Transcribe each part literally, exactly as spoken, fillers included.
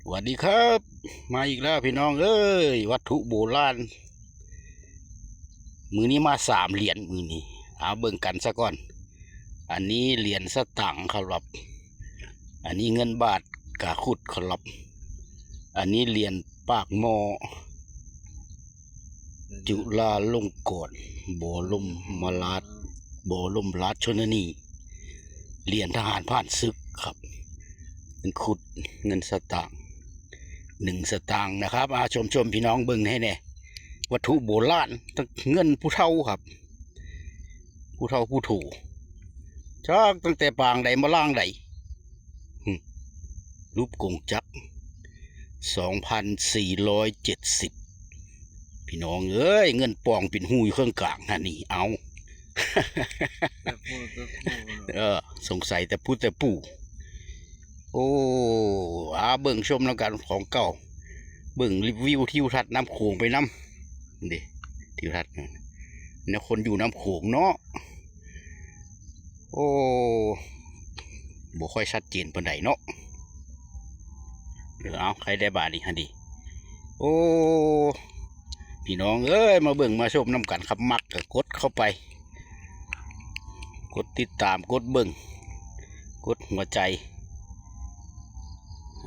สวัสดีครับ มาอีกแล้วพี่น้องเอ้ย วัตถุโบราณ มื้อนี้มาสามเหรียญ มื้อนี้ เอาเบิ่งกันซะก่อน อันนี้เหรียญสตางค์ครับ อันนี้เงินบาทกาขุดครับ อันนี้เหรียญปากหม้อ จุฬาลงกรณ์ บรมราช บรมราชชนนี เหรียญทหารผ่านศึกครับ เป็นขุดเงินสตางค์ หนึ่งสตางค์นะครับ อาชมชมพี่น้องเบิ่งให้แน่ วัตถุโบราณ เงินผู้เฒ่าครับ ผู้เฒ่าผู้โถ จากตั้งแต่ปางใดมาล่างใด หึ รูปกงจักร สองพันสี่ร้อยเจ็ดสิบ พี่น้องเอ้ย เงินปองเป็นหูอยู่เครื่องกลางฮะนี่ เอา แต่พูดแต่พูดเนาะ เออ สงสัยแต่พูดแต่ปู่ โอ้ อาเบิ่งชมนำกันของเก่า เบิ่งวิวทิวทัศน์น้ำโขงไปนำ นี่ ทิวทัศน์ เนี่ย คนอยู่น้ำโขงเนาะ โอ้ บ่ค่อยชัดเจนปานใดเนาะ เออ เอา ใครได้บาทนี่ฮะดิ โอ้ พี่น้องเอ้ย มาเบิ่งมาชมนำกันครับ มักก็กดเข้าไป กดติดตาม กดเบิ่ง กดหัวใจ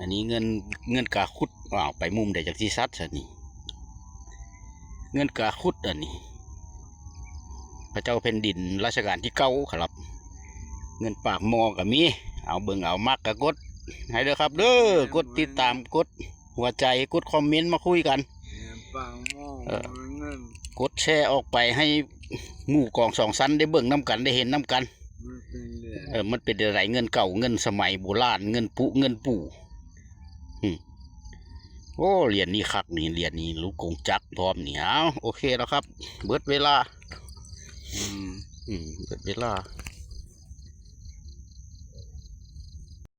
อันนี้เงิน เงินกาขุด อ้าว ไปมุมใดจักสิชัดซะนี่ เงินกาขุดอันนี้ พระเจ้าแผ่นดินรัชกาลที่เก้าครับ เงินปากหม้อก็มี เอาเบิ่งเอา มักก็กดให้เด้อครับเด้อ กดติดตาม กดหัวใจ กดคอมเมนต์มาคุยกัน เงินปากหม้อ เออ เงิน กดแชร์ออกไปให้หมู่กองสองชั้นได้เบิ่งนำกัน ได้เห็นนำกัน มันเป็นเรื่อง เออ มันเป็นอะไร เงินเก่า เงินสมัยโบราณ เงินปุ เงินปู่ อืม โอ้ เหรียญนี้คักนี่ เหรียญนี้ รูปกงจักรพร้อมนี่ เอา โอเคแล้วครับ เบิดเวลา อืม อืม เบิดเวลา